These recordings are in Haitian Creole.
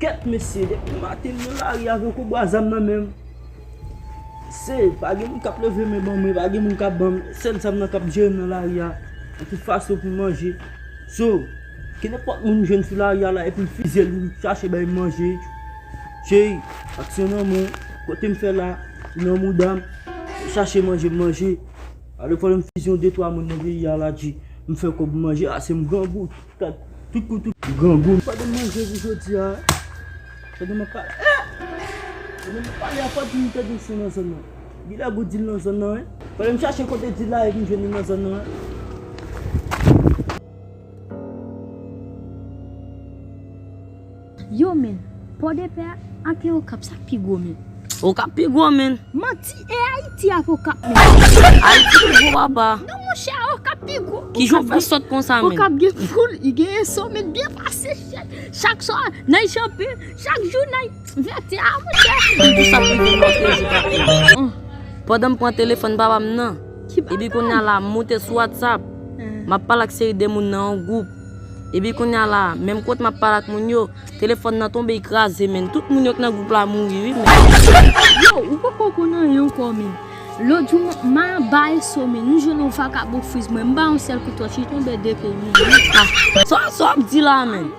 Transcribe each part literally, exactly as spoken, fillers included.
Kèt mesye, depi maten m nan lari a, avèk yon bwa zam nan men m. Se, pa gen moun k ap leve men ban mwen, pa gen moun k ap ban m, sèl zam nan k ap jere m nan lari a. Nan tout fason pou manje. So, kenenpòt moun jwenn sou lari a la, epi l fizye l, li chache bay manje. Cheri, aksyon nan men w, kote m fè la, nan mouda m, chache manje, m manje. Alò, fò m fizye yon de twa moun nan peyi a la, di, m fè kòb manje, a, se m grangou. Tout kou, tout grangou. Pandan m manje pou jodi a, pandan m ap pale, eh! Pandan m ap pale a, fò di m tande son nan zòn nan. Gilè gwo dil nan zòn nan, wi. Fò m chache kote dil la, epi m jwenn li nan zòn nan, wi. Yo, men, Pòdepè ak Okap, sa k pi gwo, men? Okap pi gwo, men. Manti, e Ayiti ak Okap, men. Ayiti pi gwo, papa. Non, monchè, Okap pi gwo. Kijan w fè sòt konsa, men? Okap gen foul, li gen enstriman byen pase, chak, chak swa, nan chanpye, chak jou, nan vèti a, monchè. Tout sa pou vin montre jou, papa. Pandan m pran telefòn papa m nan, epi kounye a la, m moute sou WhatsApp. M ap pale ak seri de moun nan yon gwoup. Epi kounye a la, menm kote m ap pale ak moun yo, telefòn nan tonbe, li kraze, men. Tout moun yo k nan gwoup la mouri, wi, men. Yo, ou poko konn anyen ankò, men. Lòt jou, m, m a bay so, men. M jwenn yon vakabon friz mwen. M ba yon sèl kout wòch, li tonbe de pye, men. Sa, sa w ap di la, men?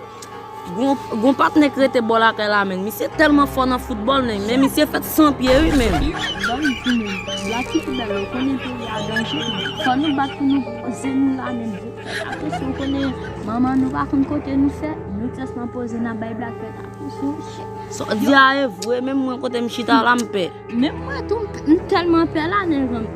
Gon, gon patnè k rete bò lakay la, men. Misye tèlman fò nan foutbòl, men. Men misye fèt san pye, wi, men. Ban m di, men. Blag ki pi bèl, ou konnen peyi a danje, men. Fò nou bat pou nou poze nou la, men. Atensyon, ou konnen manman nou pa konn kote nou fè, nou tès nan poze n ap bay blag fèt atensyon, chè. Sa w di a e vre, menm mwen kote m chita la m pè. Menm mwen tou, m, m tèlman pè la, nèg an.